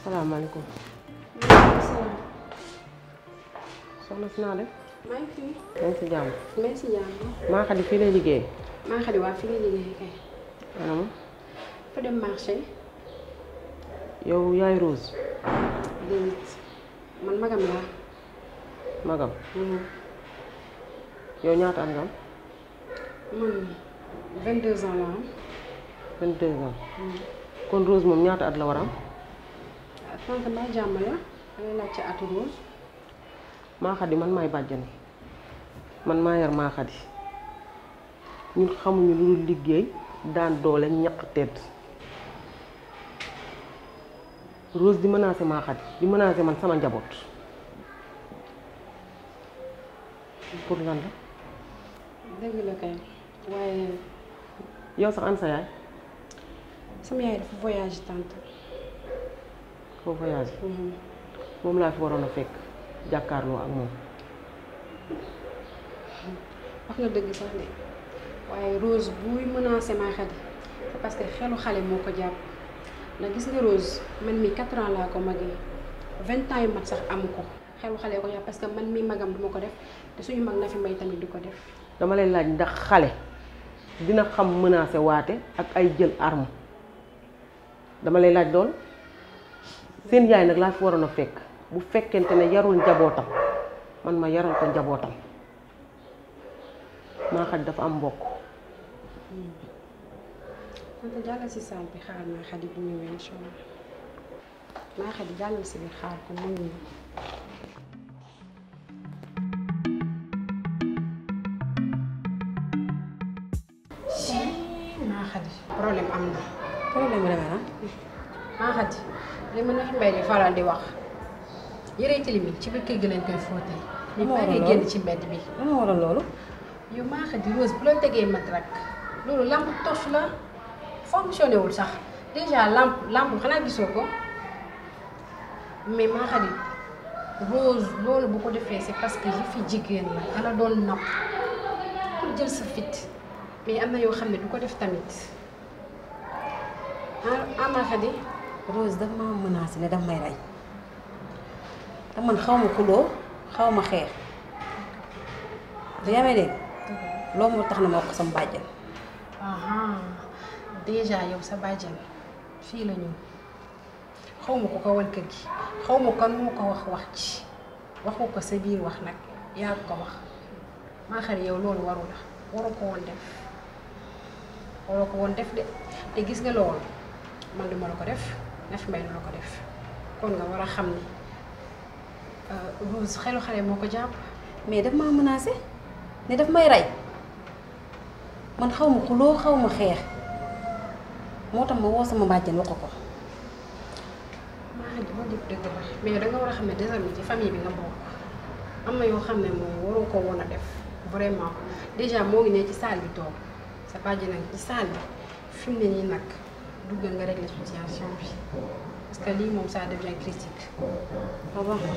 salaamaaleykum. maaleykum salaam. soxna si naa def. maa ngi fi. maa ngi si jàmm. maa ngi si jàmm. maa Xadi fii lay liggéey. maa Xadi waa fi nga liggéey kay. anam. fa dem marché. yow yaay Rose. déedéet man magam laa. magam. yow ñaata at nga am. man 22 ans la am. 22 ans. kon Rose moom ñaata at la war a am. tante maa jàmm la. dangay laaj ci atu Rose. maa Xadi man maay bàjjani man maa yar maa Xadi ñun xamuñu lu dul liggéey daan doole ñaq tedd Rose di menacé maa Xadi di menacé man sama njaboot pour lan la. dëgg la kay waaye yow sax an sa yaay. sama yaay dafa voyage tante. foo voyage. moom laa fi waroon a fekk jàkkaarloo ak moom. wax nga dëgg sax de waaye Rose buy menacé maa Xadi c'est parce que xelu xale moo ko jàpp ndax gis nga Rose man mi 4 ans laa ko magee 20 ans yu mat sax amu ko xelu xale ko jàpp parce que man mi magam duma ko def te suñu mag na fi mbay tamit du ko def. dama lay laaj ndax xale dina xam menacé waate ak ay jël arme dama lay laaj lool seen yaay nag laa fi waroon a fekk bu fekkente ne yarul njabootam man ma yaral ko njabootam maa Xadi dafa am mbokk. wante jàllal si saal bi xaar maa Xadi bu ñëwee incha allah maa Xadi jàllal si biir xaar ko mu ñëw. maa Xadi problème am na. problème bi demee na. maa Xadi li ma na fi mbay di faral di wax yëre tilim yi ci biir kër gi lañ koy fóotee. lu ma waral ngay loolu génn ci mbedd bi. lan moo waral loolu. yow maa Xadi Rose bu la tegee mat rek loolu lampe torche la fonctionné wul sax déjà lampe xanaa gisoo ko mais maa Xadi Rose loolu bu ko defee c'est parce que yi fi jigéen la ala doon napp pour jël sa fit mais am na yoo xam ne du ko def tamit ah maa Xadi Rose daf ma menacé ne daf may rey te man xaw ma xuloo xaw ma xeex yaa may dégg loolu moo tax na ma wax ko sama bàjjen. déjà yow sa bàjjen fii la ñu xaw ma ko ko wan kër gi xaw ma kan moo ko wax ci waxu ko sa biir wax nag yaa ko wax maa Xadi yow loolu waru la waroo ko woon def de te gis nga loolu man duma la ko def na fi mbay na la ko def kon nga war a xam ni Rose xelu xale moo ko jàpp. mais daf maa menacé ne daf may rey man xaw ma xuloo xaw ma xeex moo tax ma woo sama bàjjen wax ko. maa Xadi moo dëgg dëgg la mais danga war a xam ne désormais ci famille bi nga bokk am na yoo xam ne moom waroo ko woon a def vraiment déjà moo ngi ne ci salle bi toog sa bàjjen nag ci salle bi fi mu ne nii nag duggal nga régler situation bi parce que lii moom ça devient critique. waaw baax na.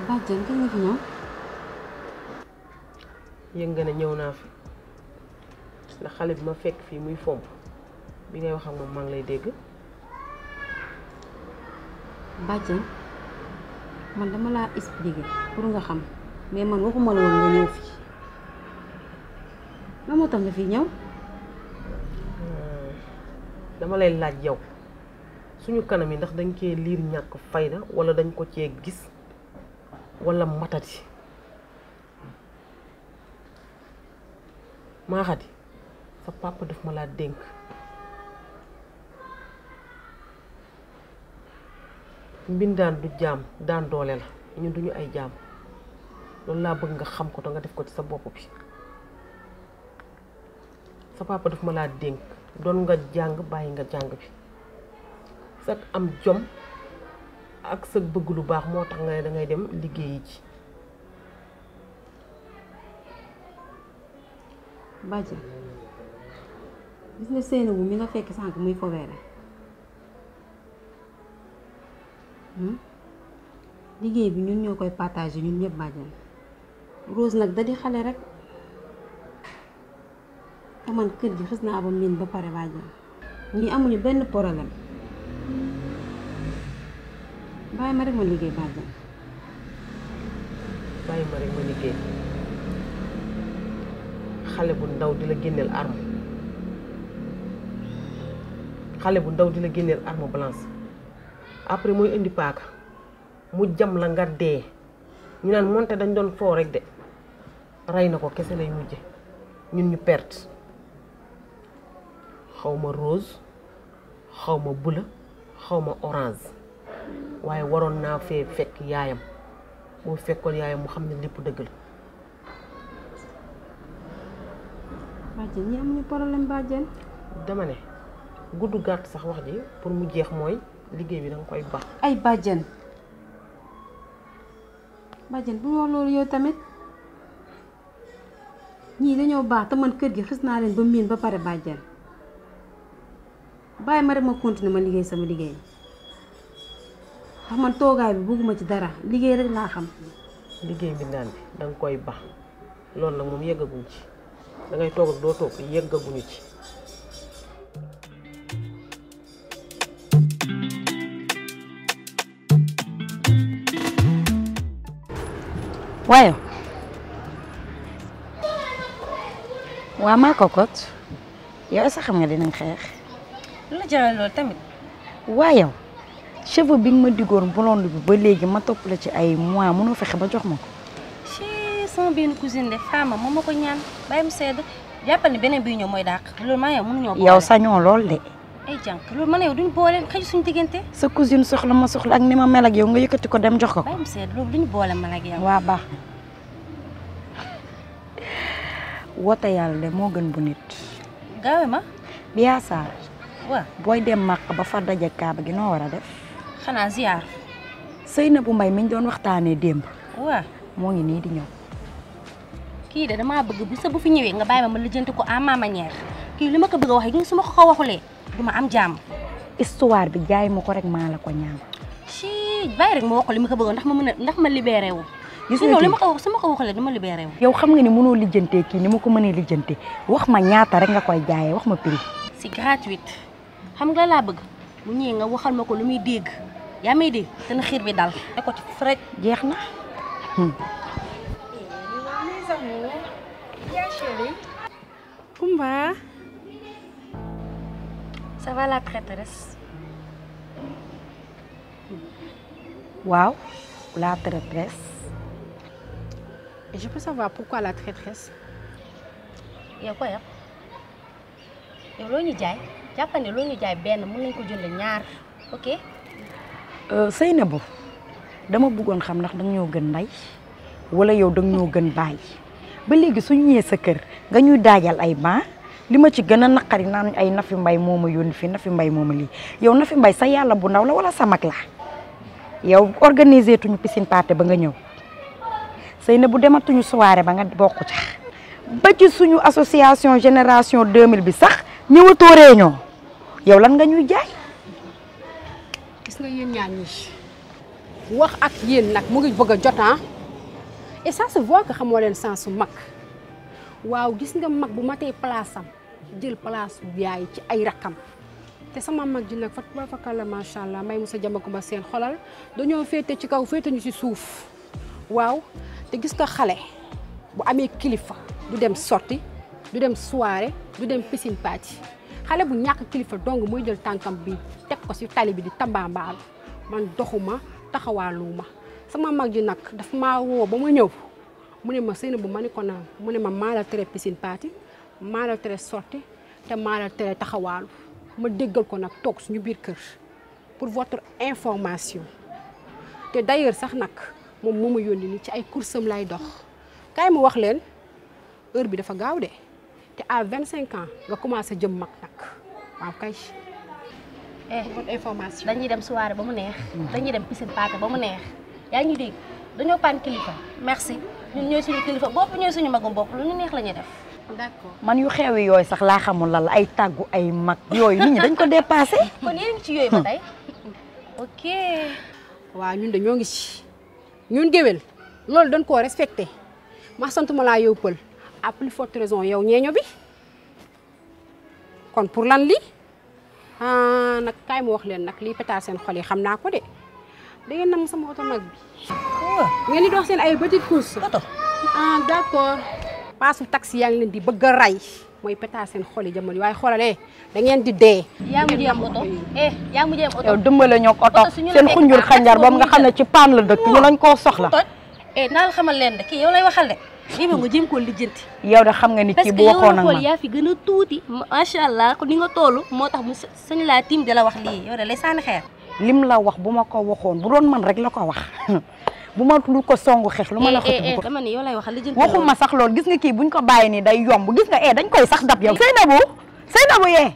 bàjjen kañ nga fi ñëw. yëg nga ne ñëw naa fi ndax xale bi ma fekk fii muy fomp bi ngay wax ak moom maa ngi lay dégg. bàjjen man dama laa expliqué pour nga xam mais man waxuma la woon nga ñëw fii lan moo tax nga fii ñëw. dama lay laaj yow suñu kanam yi ndax dañ cee liir ñàkk fayda wala dañ ko cee gis wala matati. maa Xadi sa papa daf ma laa dénk mbindaan du jaam daan doole la ñun duñu ay jaam loolu laa bëgg nga xam ko te nga def ko ci sa bopp bi sa papa daf ma laa dénk doon nga jàng bàyyi nga jàng bi sag am jom ak sa bëgg lu baax moo tax nga ne dangay dem liggéeyi ci. bàjjen gis nga Seynabou mi nga fekk sànq muy foweere liggéey bi ñun ñoo koy partagé ñun ñëpp bàjjen Rose nag da di xale rek te man kër gi xës naa ba miin ba pare bàjjan ñii amuñu benn problème bàyyi ma rek ma liggéey bàjjan. bàyyi ma rek ma liggéey xale bu ndaw di la génneel arme xale bu ndaw di la génneel arme blanche après mooy indi paaka mu jam la nga dee ñu naan monte dañ doon foo rek de rey na ko kese lay mujje ñun ñu perte xawma rose xawma bula xawma orange waaye waroon naa fee fekk yaayam boo fekkoon yaayam mu xam ne lépp dëgg la. bàjjen ñi amuñu problème bàjjen. dama ne gudd gàtt sax wax ji pour mu jeex mooy liggéey bi danga koy baax. ay bàjjen bu wax loolu yow tamit ñii dañoo baax te man kër gi xis naa leen ba miin ba pare bàjjen bàyyi ma rek ma continuer ma liggéey sama liggéey ndax man toogaay bi bëgguma ci dara liggéey rek laa xam. liggéey bi naan bi danga koy baax loolu nag moom yeggaguñ ci dangay toog ak doo toog yeggaguñu ci. waaye waa maa kokot yow est-ce que xam nga dinañ xeex. lu la jaral loolu tamit. waaye cheveux bi nga ma diggoon blonde bi ba léegi ma topp la ci ay mois mënoo fexe ba jox ma ko. ci sama benn cousine de femme moom ma ko ñaan bàyyi mu sedd jàppal ni beneen bii ñëw mooy dàq loolu maa yow mënuñoo boole. yow sañoo lool de. ay jànk loolu man yow duñ boole xëy suñu diggante. sa cousine soxla ma soxla ak ni ma mel ak yow nga yëkkati ko dem jox ko. bàyyi mu sedd loolu duñ boole man ak yow. waa baax woote yàlla de moo gën bu nit. gaawe ma. Biya Sarr. waaw booy dem màq ba fa daje kaaba gi noo war a def. xanaa ziar. Seynabou Mbaye mi ñu doon waxtaanee démb. waaw moo ngi nii di ñëw. kii de damaa bëgg bu fi ñëwee nga bàyyi ma lijjanti ko à ma manière kii li ma ko bëgg a wax yi su ma ko waxulee du ma am jàmm. histoire bi jaay ma ko rek maa la ko ñaan. ci bàyyi rek ma wax ko li ma ko bëgg ndax ma libéré wu. gis sinon nga li ma ko wax su ma ko waxulee dama libéré wu. yow xam nga ni mënoo lijjantee kii ni ma ko mënee lijjantee wax ma ñaata rek nga koy jaayee wax ma prix. c'est gratuite xam nga laa bëgg bu ñëwee nga waxal ma ko lu muy dégg yaa may dégg te na xiir bi dal te ko ci frais. jeex na. Kumba. Ça va la traîtresse? waaw la traîtresse. Et je peux savoir pourquoi la traîtresse? yow ko yow yow loo ñu jaay jàppal ne loo ñu jaay benn mën nañ ko jënd ñaar ok. Seynabou dama bëggoon xam ndax danga ñoo gën ndey wala yow danga ñoo gën baay ba léegi suñu ñëwee sa kër nga ñuy daajal ay ban li ma ci gën a naqari naan ay Nafi Mbaye moo ma yónni fii Nafi Mbaye moo ma lii yow Nafi Mbaye sa yàlla bu ndaw la wala sa mag la yow organisé tuñu piscine party ba nga ñëw Seynabou dematuñu soirée ba nga bokk ca ba ci suñu association génération 2000 bi sax ñëwatoo réunion yow lan nga ñuy jaay. gis nga yéen ñaan ñi wax ak yéen nag mu ngi bëgg a jot et ça se voit que xamoo leen sens su mag waaw gis nga mag bu matee place am jël place bu yaay ci ay rakam te sama mag ji nag fa fakala macha allah may musa jamakumba seen xolal dañoo féete ci kaw féete ñu ci suuf waaw te gis nga xale bu amee kilifa du dem sortie du dem soirée du dem piscine party xale bu ñàkk kilifa dong mooy jël tànkam bi teg ko ci tali bi di tambaambaalu man doxuma taxawaaluma sama mag ji nag daf maa woo ba ma ñëw mu ne ma Seynabou ma ni ko naan mu ne ma maa la tere piscine party maa la tere sortie te maa la tere taxawaalu ma déggal ko nag toog suñu biir kër pour votre information te d'ailleurs sax nag moom moo ma yónni ni ci ay coursam lay dox kaay ma wax leen heure bi dafa gaaw de te à 25 ans nga commencé jëm mag nag waaw kay. votre information dañuy dem soirée ba mu neex. dañuy dem piscine party ba mu neex. yaa ngi dégg dañoo paan kilifa merci ñun ñooy suñu kilifa bopp ñooy suñu magum bopp lu ñu neex la ñuy def. d'accord man yu xewi yooyu sax laa xamul lan la ay tàggu ay mag yooyu nit ñi dañ ko dépassé. kon yéen ngi ci yooyu ba tey ok. waaw ñun de ñoo ngi ci ñun géwél loolu dañ koo respecté ma santuma laa yow pël à plus forte raison yow ñeeño bi kon pour lan lii nag kaay ma wax leen nag lii pétard seen xol yi xam naa ko de da ngeen nam sama oto nag bi ngeen di dox seen ay petite course d'accord paasu taxi yaa ngi leen di bëgg a rey mooy pétard seen xol yi jamono waaye xoolalee da ngeen di dee yaa mujjee am oto yaa mujjee am oto yow dimbale ñoo oto seen xunjur xanjar boobu nga xam ne ci paan la dëkk ñu lañ koo soxla naa la xamal leen de kii yow lay waxal de lii nga jéem koo lijjanti yow de xam nga ni kii bu waxoon ak man yaa fi gën a tuuti macha allah ni nga toll moo tax mu sañ laa tiim di la wax lii yow de lay sànni xeer lim la wax bu ma ko waxoon bu doon man rek la ko wax bu ma lu ko songu xeex lu ma la xëy ko dama ni yow lay waxal lijjanti waxuma sax lool gis nga kii buñ ko bàyyi nii day yomb gis nga dañ koy sax dab yow Seynabou yee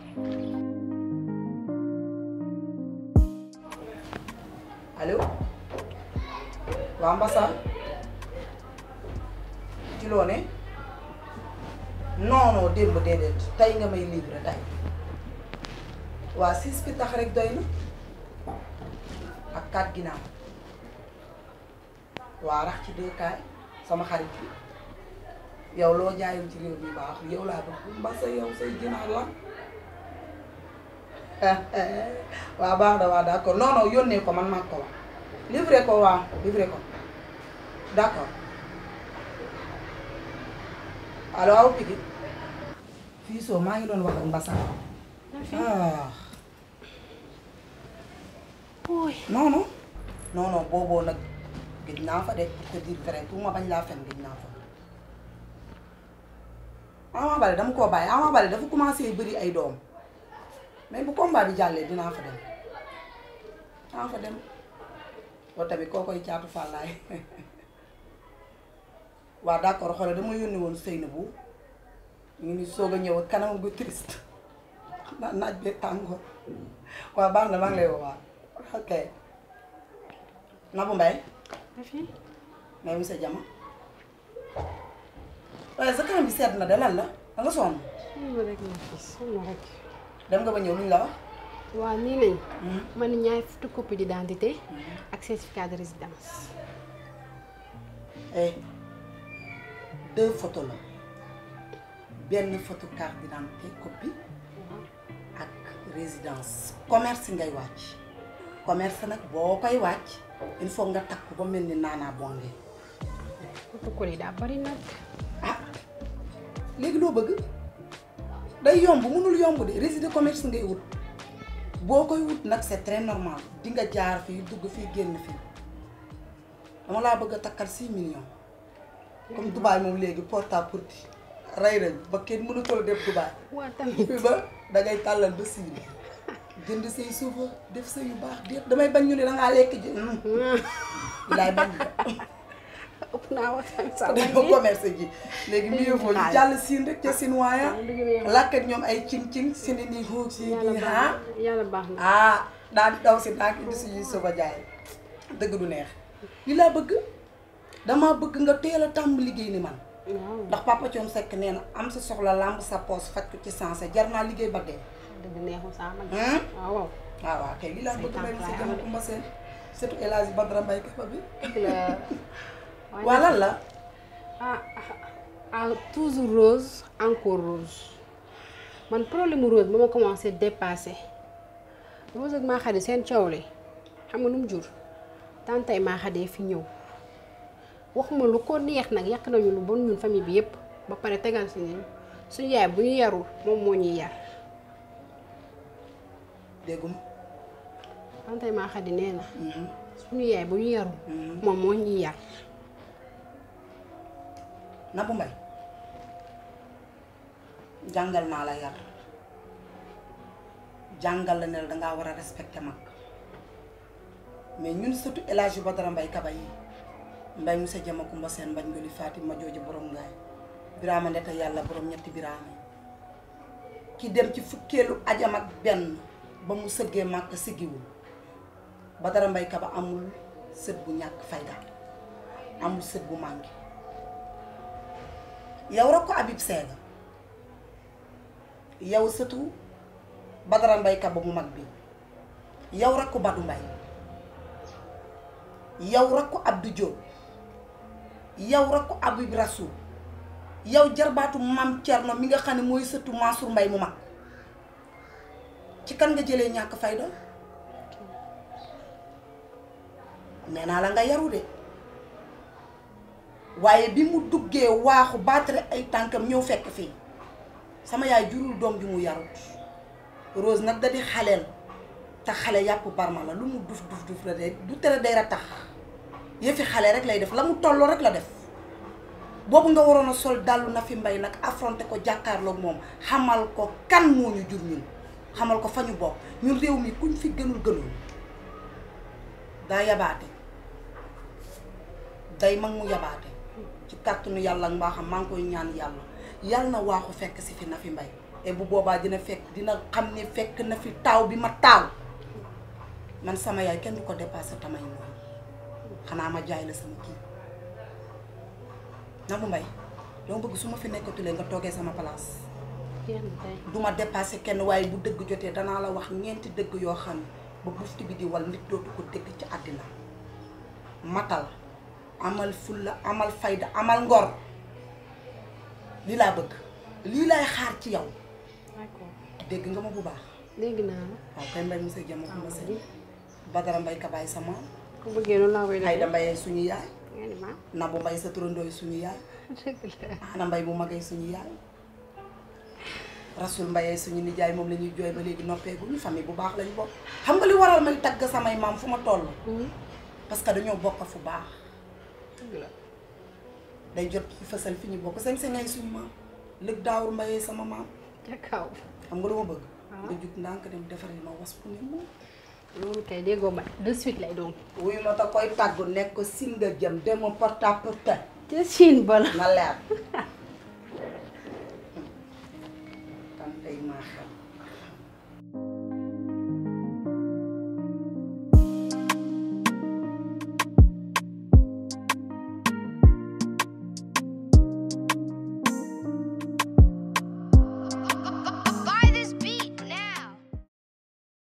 allo waa Mbassa ci loo ne non démb déedéet tey nga may livré tey waa 6 bi tax rek doy na ak 4 ginnaaw waa rax ci 2 kaay sama xarit bi yow loo jaayul ci réew mi baax yow laa bëgg Mbassa yow say ginaar la waa baax da waa d'accord non yónnee ko man maa ko wax livré ko waa livré ko d'accord allo aw Piki fii soo maa ngi doon wax ak Mbassa non booboo nag gëj naa fa de pour te dire vrai pour ma bañ laa fen gëj naa fa Ama Baldé dama koo bàyyi Ama Baldé dafa commencé bëri ay doom mais bu combat bi jàllee dinaa fa dem loolu tamit koo koy caatu fàllaay waa d'accord xoolal dama yónni woon Seynabou ñu ngi soog a ñëw ak kanam gu triste ndax naaj bee tàngoor waaw baax na maa ngi lay woo ok Nabou Mbaye mais monsieur Diama waaye sa kanam bi sedd na de lan la da nga sonn dem nga ba ñëw luñ la wax waaw nii lañ ma ni ñaari photocopie d'identité ak certificat de résidence 2 photos la benn photo carte d'identité copie ak résidence commerce ngay wàcc commerce nag boo koy wàcc il faut nga takk ba mel ni naanaa bonge protocole yi daa bari nag léegi loo bëgg day yomb mënul yomb de registre de commerce ngay wut boo koy wut nag c'est très normal di nga jaar fii dugg fii génn fii dama laa bëgg a takkal 6 millions comme Dubaï moom léegi porte à porte rey nañ ba kenn mënatul def Dubaï fii ba dangay tàllal ba siin jënd say suufa def sa yu baax déet damay bañ ñu ne dangaa lekk ji laay bañ ëpp naa wax sax dafa commerce ji léegi mieux vaut ñu jàll siin rek ca siin waaya làkk ak ñoom ay cing sini nii xoog si nii yàlla baax na daan daw si naak indi suñuy suba jaay dëgg du neex li laa bëgg dama bëgg nga teel a tàmb liggéey ni man ndax Papa Thione Seck nee na am sa soxla lamb sa poos faj ko ci sensé jar naa liggéey ba dee dëgg neexul sax man waaw kay li laa bëgg may sa jama Kumba Seen surtout El Hadji Badara Mbaye Kaba bi waa lan la toujours rose encore rose man problème rose ba ma commencé dépassé rose ak maa xadi seen coow li xam nga lu mu jur tantay maa xadee fi ñëw waxuma lu ko neex nag yàq nañu lu bon ñun famille bi yépp ba pare tegal si ni suñu yaay bu ñu yarul moom moo ñuy yar déggum tantay maa xadi nee na suñu yaay bu ñu yarul moom moo ñuy yar Nabou Mbaye jàngal naa la yar jàngal la ne la dangaa war a respecter mag mais ñun surtout El Hadji Badara Mbaye Kaba yi Mbaye Moussa Diama Kumba Seen Mbañ Ngoli Fatima jooju borom ngaay Birama Ndeta yàlla borom ñetti Birama ki dem ci fukkeelu ajam ak benn ba mu sëggee màkk siggiwul Badara Mbaye Kaba amul sët bu ñàkk fayda amul sët bu manqué yow rek ko Habib Sène yow sëtu Badara Mbaye Kaba bu mag bi yow rek ko Badou Mbaye yow rek ko Abdou Diop yow rakku Habib Rasoul yow jarbaatu Mam Thierno mi nga xam ne mooy sëtu Mansour Mbaye mu mag ci kan nga jëlee ñàkk fayda nee naa la nga yaru de waaye bi mu duggee waaxu baatare ay tànkam ñëw fekk fii sama yaay jurul doom ju mu yarut Rose nag da di xaleel te xale yàpp barma la lu mu duf la de du tere day ratax yëfi xale rek lay def la mu tolloo rek la def boobu nga waroon a sol dàllu Nafi Mbaye nag affronté ko jàkkaarloog moom xamal ko kan moo ñu jur ñun xamal ko fa ñu bokk ñun réew mi kuñ fi gënul daa yabaate day mag mu yabaate ci kàttanu yàlla ak mbaaxam maa ngi koy ñaan yàlla na waaxu fekk si fi Nafi Mbaye et bu boobaa dina xam ne fekk na fi taaw bi ma taaw man sama yaay kenn du ko dépassé tamay moom xanaa ma jaay la sama kii Nabou Mbaye dama bëgg su ma fi nekkatulee nga toogee sama place du ma dépassé kenn waaye bu dëgg jotee danaa la wax ñeenti dëgg yoo xam ne ba bufti bi di wal nit dootu ko dëgg ci àddina matal amal fulla amal fayda amal ngor lii laa bëgg lii laay xaar ci yow dégg nga ma bu baax dégg naa waaw kay Mbaye monsieur Diama ko ma sëñ Badara Mbaye kabaay sama ko bëggee noonu laa koy defee Ayda Mbaye suñu yaay ma Nabou Mbaye sa turandooy suñu yaay Ana Mbaye bu magay suñu yaay Rasoul Mbaye suñu nijaay moom la ñuy jooy ba léegi noppeeguñu famille bu baax lañu bokk xam nga li waral may tagg samay maam fu ma toll parce que dañoo bokk fu baax day jot fësal fi ñu bokk seng-sengay suñu maam lëg Daawur Mbaye sama maam kakaaw xam nga lu ma bëgg nga jug ndànk dem defari ma was pu ne moom loolu kay déggoo ma de suite lay doon wuyu ma ta koy tàggu nekk ko singa jëm dem porte à porte te Chine bala na leer